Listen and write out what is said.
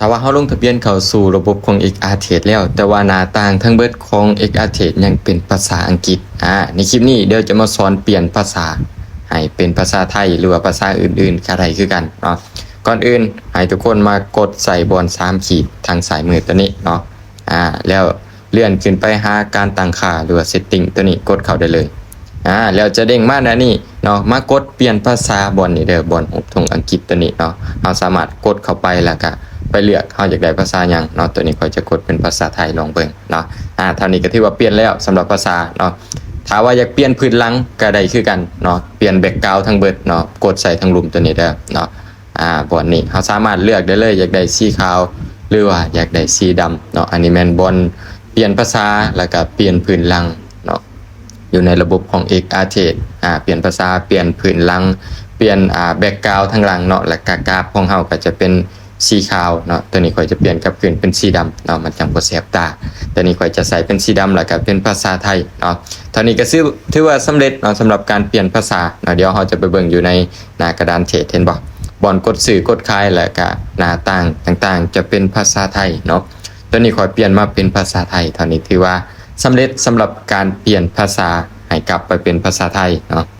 ຖ້າວ່າເຮົາລົງທະບຽນເຂົ້າສູ່ລະບົບຂອງ ເອັກອາເທຣດ ແລ້ວ ແຕ່ວ່າໜ້າຕ່າງທັງເບິດຂອງ ເອັກອາເທຣດ ຍັງເປັນພາສາອັງກິດ. ອາ ໃນຄລິບນີ້ ດຽວຈະມາສອນປ່ຽນພາສາໃຫ້ເປັນພາສາໄທ ຫຼືວ່າພາສາອື່ນໆ ກໍໄດ້ຄືກັນເນາະ. ກ່ອນອື່ນ ໃຫ້ທຸກຄົນມາກົດໃສ່ບ່ອນສາມຂີດທາງຊ້າຍມືຕົວນີ້ເນາະ. ອາ ແລ້ວເລື່ອນຂຶ້ນໄປຫາການຕັ້ງຄ່າ ຫຼືວ່າ ເຊັດຕິ້ງ ຕົວນີ້ ກົດເຂົ້າໄດ້ເລີຍ. ອາ ແລ້ວຈະເດ້ງມາໜ້ານີ້ເນາະ, ມາກົດປ່ຽນພາສາບ່ອນນີ້ເດີ, ບ່ອນຮູບທົ່ງອັງກິດຕົວນີ້ເນາະ. ເຮົາສາມາດກົດເຂົ້າໄປ ແລ້ວກະໄປເລືອກເຮົາຢາກໄດ້ພາສາຫຍັງເນາະ. ຕົວນີ້ຂ້ອຍຈະກົດເປັນພາສາໄທລອງເບິ່ງເນາະ. ອາ ເທົ່ານີ້ກໍຖືວ່າປ່ຽນແລ້ວສຳລັບພາສາເນາະ. ຖ້າວ່າຢາກປ່ຽນພື້ນຫຼັງກໍໄບັກກຣາວເນາະ, ປ່ຽນແບັກກຣາວທັງເບິດເນາະ, ກົດໃສ່ທາງລຸ່ມຕົວນີ້ເດີເນາະ. ອາ ບ່ອນນີ້ເຮົາສາມາດເລືອກໄດ້ເລີຍ, ຢາກໄດ້ສີຂາວ ຫຼືວ່າຢາກໄດ້ສີດຳເນາະ. ອັນນີ້ແມ່ນບ່ອນປ່ຽນພາສາ ແລ້ວກະປ່ຽນພື້ນຫຼັງເນາະ. ຢູ່ໃນລະບົບຂອງ ເອັກອາເທຣດ ອາ ປ່ຽນພາສາ, ປ່ຽນພື້ນຫຼັງ, ປ່ຽນ ອາ ແບັກກຣາວທາງຫຼັງເນາະ, ແລ້ວກະກຣາຟຂອງເຮົາກໍຈະເປັນສີຂາວເນາະ. ຕົວນີ້ຂ້ອຍຈະປ່ຽນກັບຄືນເປັນສີດຳເນາະ, ມັນຈັ່ງບໍ່ແສບຕາ. ຕົວນີ້ຂ້ອຍຈະໃສ່ເປັນສີດຳ ແລ້ວກະເປັນພາສາໄທເນາະ. ເທົ່ານີ້ກໍຖື ຖືວ່າສຳເລັດເນາະ ສຳລັບການປ່ຽນພາສາເນາະ. ດຽວເຮົາຈະໄປເບິ່ງຢູ່ໃນໜ້າກະດານເທຣດ ເຫັນບໍ່? ບ່ອນກົດຊື້ກົດຂາຍ ແລ້ວກະໜ້າຕ່າງຕ່າງໆ ຈະເປັນພາສາໄທເນາະ. ຕົວນີ້ຂ້ອຍປ່ຽນມາເປັນພາສາໄທ. ເທົ່ານີ້ຖືວ່າສຳເລັດສຳລັບການປ່ຽນພາສາໃຫ້ກັບໄປເປັນພາສາໄທເນາະ.